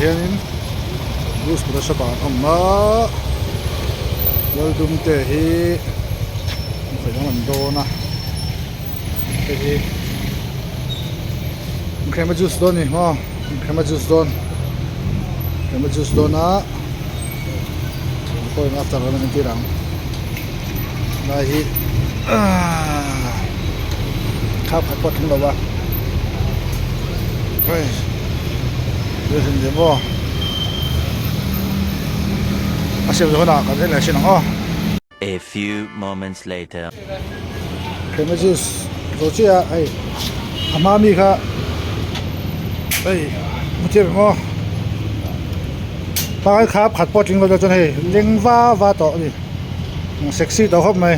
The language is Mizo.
hianin juice pawh shop ah an awm a Laldumte hi khawi dang an dawn a hei hi crema juice dawn a ni maw crema juice dawn crema juice dawn a before and after lam an entir ang lai hi ahh khap khat pawh a tling lo a hei maw a siam zawh hunah kan en leh thin ang aw. A few moments later. Crema juice zo chiah a hei a hma mi kha hei hmu thiam em aw pangai kha khat pawh a tling lo deuh chuan hei leng va va tawh a ni sexy tawh khawp mai.